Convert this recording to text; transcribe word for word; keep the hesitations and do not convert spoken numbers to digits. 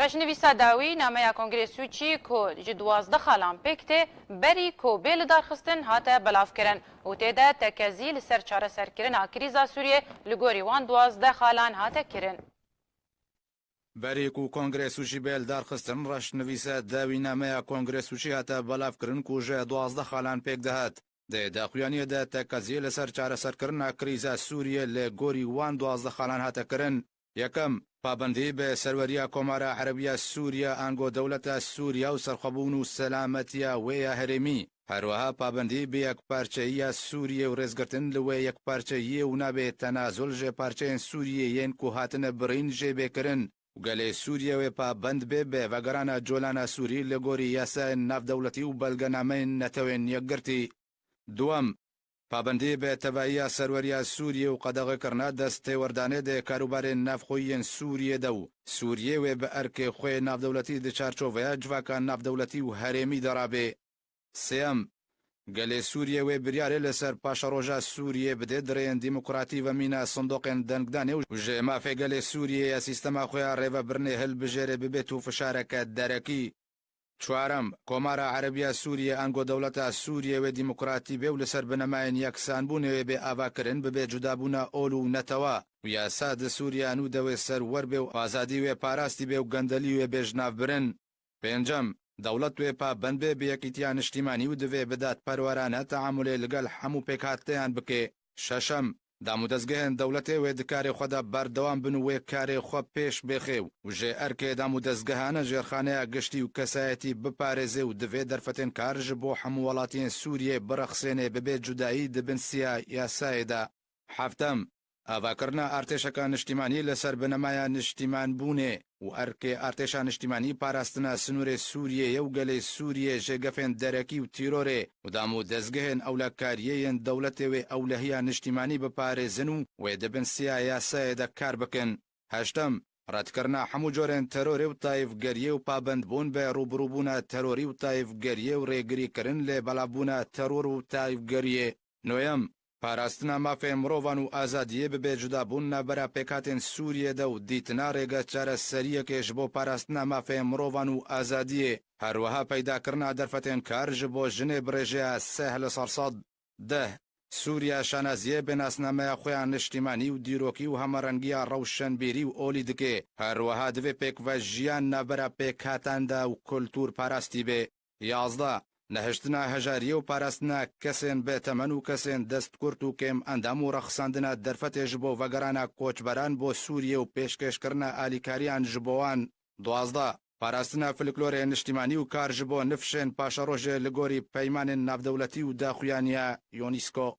Reşnivîsa dawî nameya Kongrê Sûçî ku ji duwazdeh xalan pêk tê, berî ku bê lidarxistin hate belavkirin û tê de tekezî li ser çareserkirina krîza Sûriyê li gorî wan duwazdeh xalan hate kirin. Berî ku Kongrê Sûçî bê lidarxistin, reşnivîsa dawî nameya Kongrê Sûçî hate belavkirin ku ji duwazdeh xalan pêk dihat. Di daxuyaniyê de tekezî li ser çareserkirina krîza Sûriyê li gorî wan duwazdeh xalan hate kirin. Yekem, pabendî bi serweriya Komara Erebiya Sûriye ango dewleta Sûriye û serxwebûn û selametiya wê ya herêmî. Her wiha pabendî bi yekparçeyiya Sûriyê û rêzgirtin li wê yekparçeyiyê û nabê tenazul ji parçeyên Sûriyê yên ku hatine birîn jê bê kirin û gelê Sûriyê wê pabend bê bi vegerana colana Sûrî li gorî yasayên navdewletî û belgenameyên Netewên Yekgirtî. Duwem, pabendî bi tevahiya serweriya Sûriyê û qedexekirina dest têwerdanê di karûbarên navxweyî yên Sûriyê de û Sûriyê wê bi erkê xwe navdewletî di çarçoveya civaka navdewletî û herêmî de rabe. Sêyem, gelê Sûriyê wê biryarê li ser paşeroja Sûriyê bide di rêyên demokratî ve mîna sindoqên dengdanê û ji mafê gelê Sûriyê ya sîstema xwe ya rêvebirinê hilbijêrê bibêt û fişareke derekî. Çuarem, Komara Erebiya Sûriyê ango dewleta Sûriyê wê demokratî bê û li ser binemayên yeksanbûnê wê bê avakirin, bibê cudabûna ol û netewa û yasa di Sûriya nû de wê serwer bê û azadî wê parastî bê û gendelî wê bê ji nav birin. Pêncem, dewlet wê pabend bê bi yekîtiya niştîmanî û divê bi dadperwerane teamulê li gel hemû pêkhateyan bike. Şeşem, damûdezgehên dewletê wê di karê xwe de berdewam bin û wê karê xwe pêş bêxê û ji erkê damûdezgehane jêrxaneya giştî û kesayetî biparêze û divê derfetên kar ji bo hemû welatiyên Sûriyê birexsênê bibê cudayî di bin siya yasayê de. Heftem, avakirina artêşeka niştîmanî li ser binemaya niştîmanbûnê û erkê artêşa niştîmanî parastina sinûrê Sûriyê ye û gelê Sûriyê ji gefên derekî û tîrorê û dam û dezgehên ewlekariyê yên dewletê wê ewlehiya niştîmanî biparêzin û wê di bin siya yasayê de kar bikin. Heştem, redkirina hemû corên terorê û tayîfgeriyê û pabendbûn bi rûbirûbûna terorî û tayîfgeriyê û rêgirîkirin lê belavbûna teror û tayîfgeriyê. Noyem, parastina mafê mirovan û azadiyê bibe cudabûn navbera pêkhatên Sûriyê de û dîtina rêge çareseriyekê ji bo parastina mafê mirovan û azadiyê. Her wiha peydakirina derfetên kar ji bo jinê bi rêjeya seh li ser sed. Deh, Sûriya şanaziyê bi nasnameya xwe ya niştîmanî û dîrokî û hemarengiya rewşenbîrî û olî dike. Her wiha divê pêkvejiyan navbera pêkhatan de û kultûr parastî be. Yazdeh, nehiştina hejariyê û parastina kesên bêtemen û kesên destkurt û kêm endam û rexsandina derfetê ji bo vegerana koçberan bo Sûriyê û pêşkêşkirina alîkariyan ji bo wan. Duwazdeh, parastina folklorê niştîmanî û kar ji bo nifşên paşerojê li gorî peymanên navdewletî û daxuyaniya UNESCO.